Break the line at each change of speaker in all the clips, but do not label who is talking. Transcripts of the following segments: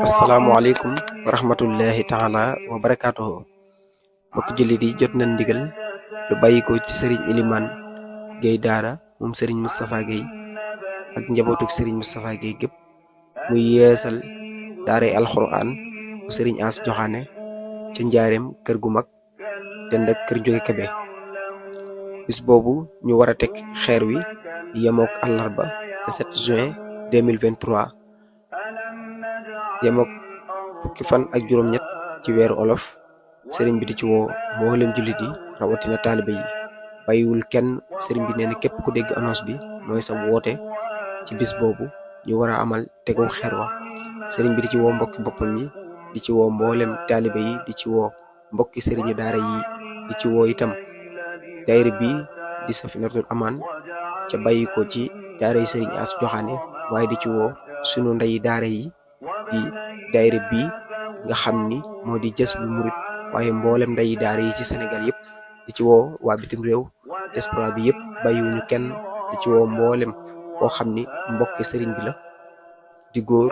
asalaamaaleykum wa rahmatullahi taala wa barakaatuhu. mbokki jullit yi jot nañ ndigal lu bàyyikoo ci sëriñ Ilimaan Gay daara moom sëriñ Moustapha Gay ak njabootuk sëriñ Moustapha Gay gépp muy yeesal daaray alxuraan bu sëriñ As Joxaane ca njaareem kër gu mag dend ak kër Jóge Kebe. bis boobu ñu war a teg xeer wi yemook àllarba 7 juin 2023 yemook fukki fan ak juróom-ñett ci weeru olof. sëriñ bi di ci woo mboolem jullit yi rawatina taalibe yi bàyyiwul kenn. sëriñ bi nee na képp ku dégg annonce bi mooy sa woote ci bis boobu ñu war a amal tegum xeer wa. sëriñ bi di ci woo mbokki boppam yi, di ci woo mboolem taalibe yi, di ci woo mbokki sëriñu daara yi, di ci woo itam daayira bi di Safinatul Amaan ca bàyyi ko ci daara yi sëriñ As Joxaane, waaye di ci woo sunu ndeyi daara yi di daayira bi nga xam ni moo di Jazbul Murid, waaye mboolem ndeyi daara yi ci Sénégal yëpp. di ci woo waa bitim réew diaspora bi yëpp bàyyiwuñu kenn. di ci woo mboolem koo xam ni mbokki sëriñ bi la, di góor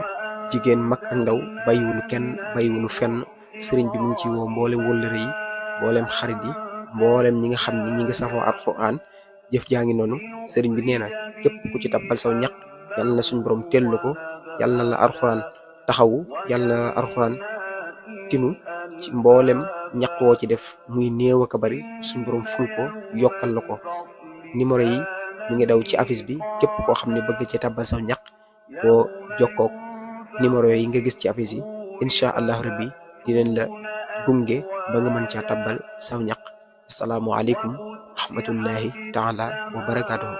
jigéen mag ak ndaw bàyyiwuñu kenn, bàyyiwuñu fenn. sëriñ bi mu ngi ci woo mboolem wëllëre yi, mboolem xarit yi, mboolem ñi nga xam ni ñi ngi safoo alxuraan. jëf jaa ngi noonu. sëriñ bi nee na képp ku ci tabbal saw ñaq yàlla na suñu borom tellu ko, yàlla na la alxuraan taxawu, yàlla na la alxuraan tinu ci mboolem ñaq woo ci def muy néew ak a bari, suñu borom ful ko yokkal la ko. numéro yi mi ngi daw ci affiche bi. képp koo xam ne bëgg ci tabbal saw ñaq boo jokkook numéro yi nga gis ci affiche yi, incha allah rabbi dinañ la gunge ba nga mën caa tabbal saw ñaq. asalaamualeykum rahmatullahi taala wa barakaatuhu.